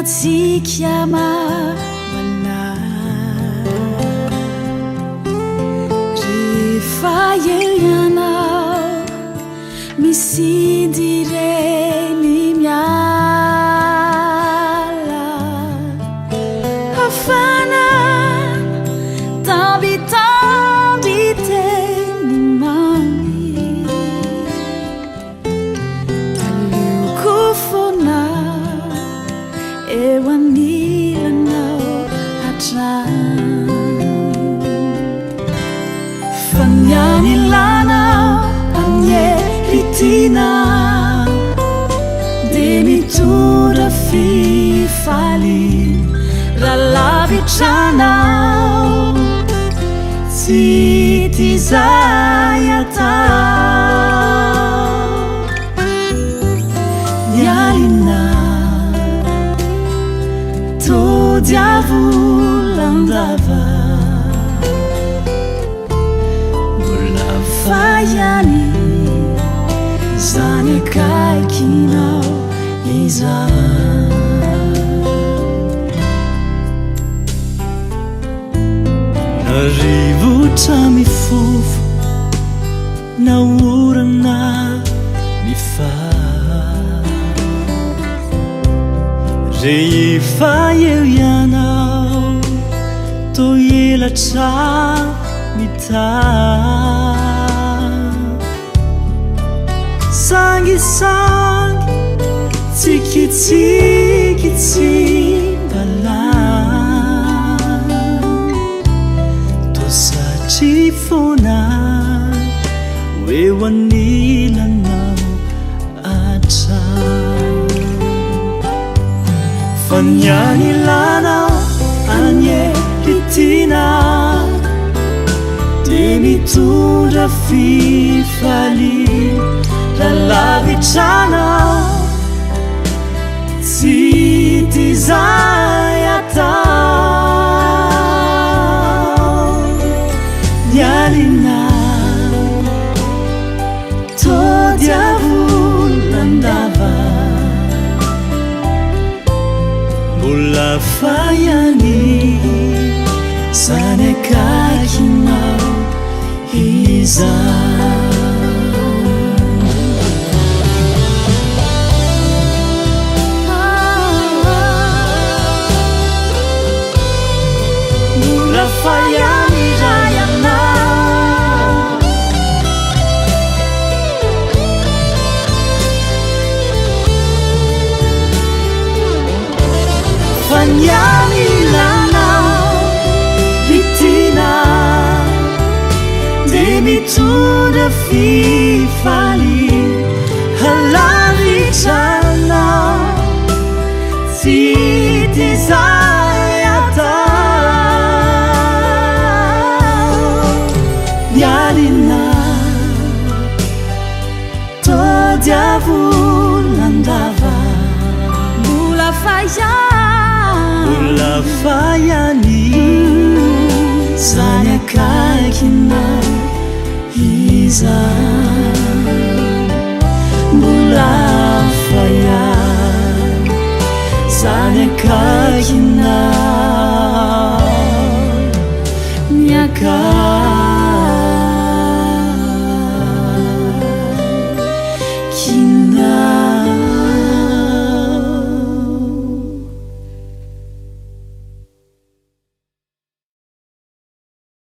Antsika mawala Rehefa eo ianao Misindy ireny miala Hafana Tambitamby teny mamy Aleoko foana eo anilanao hatrany Fa ny anilanao anie ry tiana Dia mitondra fifaliana Raha lavitra anao Tsy tia izay atao Ny alina Tody avolan-dava Mbola fa ihany Izany akaikinao izany. Na rivotra mifofo na orana mifaha Rehefa eo ianao toa elatra mitaha Sangisangy tsikitsiky tsy mba lany Toa satry foana ho eo anilanao hatrany Fa ny anilanao anie ry tiana Dia mitondra fifaliana raha lavitra anao Tsy tia izay atao Ny alina Tody avolan-dava Mbola fa ihany Zany akaikinao izany. Mbola fa ihany raha ianao. Fa ny anilanao ry tiana dia mitondra fifaliana halavitra anao tsy tia izay atao ny alina Tody avolan-dava. Mbola fa ihany. Mbola fa ihany. Zany akaikinao izany. Mbola fa ihany. Zany akaikinao. Ny akaikinao.